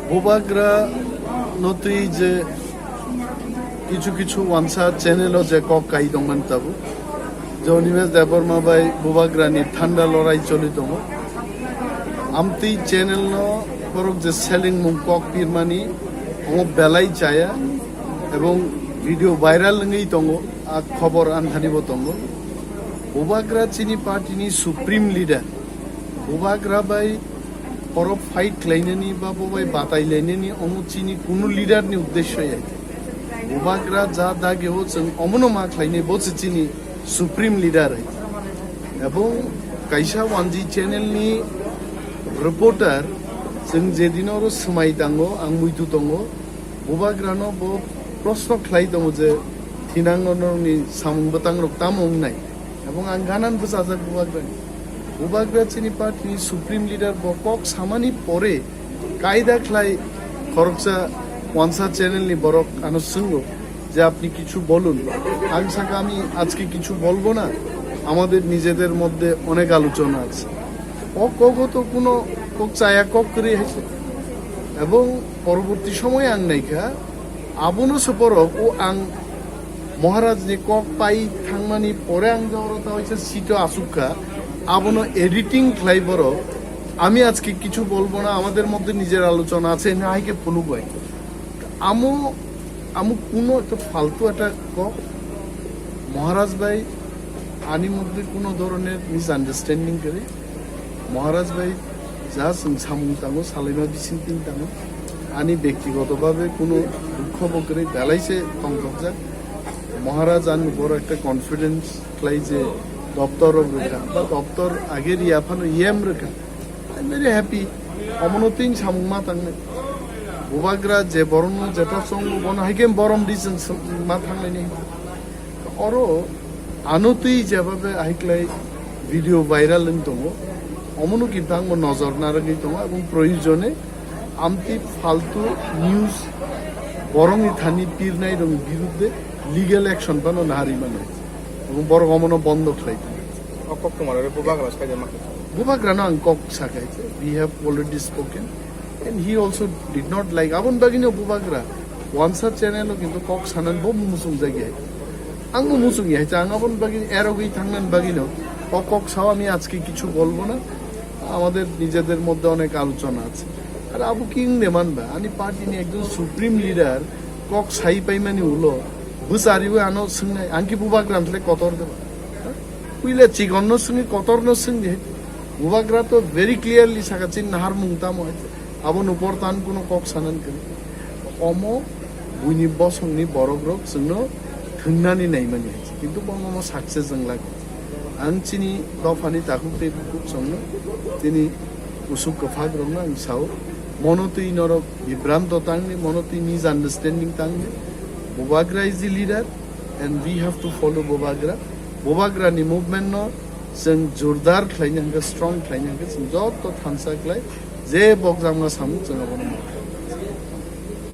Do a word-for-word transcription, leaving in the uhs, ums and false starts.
Bubagra no twi je kichu kichu wansa channel o je kok kai tongmani tabuk, je Animesh Debbarma bai Bubagra ni thanda lorai choli tongo. Amtwi channel no borok je selling mung kok pirmani omo belai chaya ebong video viral wngwi tongo, a khobor anthani bo tongo. Bubagra chini party ni supreme leader, Bubagra bai borok fight khlainani ba bo bai batai lainani omo chini kunu leader ni uddesho ya. Bubagra ja dagi o chwng omono ma khlainai, bo se chini supreme leader hai. Ebong kaisa Wanji channel ni reporter chwng jedin oro swmai tango, ang muitu tongo, Bubagra no bo proshno khlai tongo je thinang no norokni samung bwtang rok tamo wngnai. Ebong ang ganan bwchajak Bubagra ni. Bubagra chini party ni supreme leader bo kok samani pore kaida khlai khoroksa wansa channel ni borok ano swngo je apni kichu bolun. Ang saka ami ajke kichu bolbo na, amader nijeder moddhe onek alochona ache. O kogo to kuno kok chaya kok kwrwi hai se. Ebong poroborti somoy ang naikha, abono se borok o ang Maharaj ni kok pai thangmani pore ang jora ta waisa sito asukha, abono editing khlai borok. Ami ajke kichu bolbo na, amader moddhe nijer alochona ache, na haike phunuk bai. Amo, amo kuno ekta faltu ekta kok. Maharaj bai ani moddhe kuno dhoroner misunderstanding kwrwi. Maharaj bai ja chwng samung tango, salaima bising tin tango. Ani bektigoto bhabe kuno dukho bo kwrwi, belai se tongthokjak. Maharaj ani boro ekta confidence khlai je doptor rok rwkha, ba doptor age riya phano yem rwkha. I'm very happy. Omono tin samung ma tangnai. Bubagra je borokno jeta chongo bono haikhe borom di chwng ma thangnai ni. Oro ano twi jeba be ahiklai video viral wng tongo. Omono kintu ang bo nojor narwgwi tongo, ebong proyojone amtwi faltu news borokni thani pirnai rokni birudde legal action phano nahari mano. Ebong borok omono bondo khlai tongo. O kok tongmani Bubagra sai de ma khe. Bubagrano ang kok sakai, we have already spoken and he also did not like. Aboni bagwino Bubagra wansa channel o kintu kok sanan bo muchung jagya. Ang bo muchung ya, ang aboni bagwi erogwi thangnan bagwino o kok sao ami ajke kichu bolbo na. আমাদের নিজেদের মধ্যে অনেক আলোচনা আছে। আর আবু কিং নেমান বা, ani party ni ekjon supreme leader kok sai paimani ulo, bwchari o ano swngnai, ang ki Bubagra ntle kotor deba. Puila chikon no swngwi kotor no swngdi. Bubagra to very clearly saka chin nahar mung tamo hai. Abo nupor tan kuno kok sanan kani. Omo buini bosongni borok rok chwngno thwngnani naimani hai. Kintu bo omo success wng lak. Ang chini dophani takhuk tei bukhuk chongno tini usuk kwphak rokno ang sao. Mono twi norok bibranto tangni, mono twi misunderstanding tangni. Bubagra is the leader and we have to follow Bubagra. Bubagra ni movement no chwng jordar khlaina hwnkhe, strong khlaina hwnkhe chwng joto thansa khlai, je bokjakma samung chwng abono ma khlai.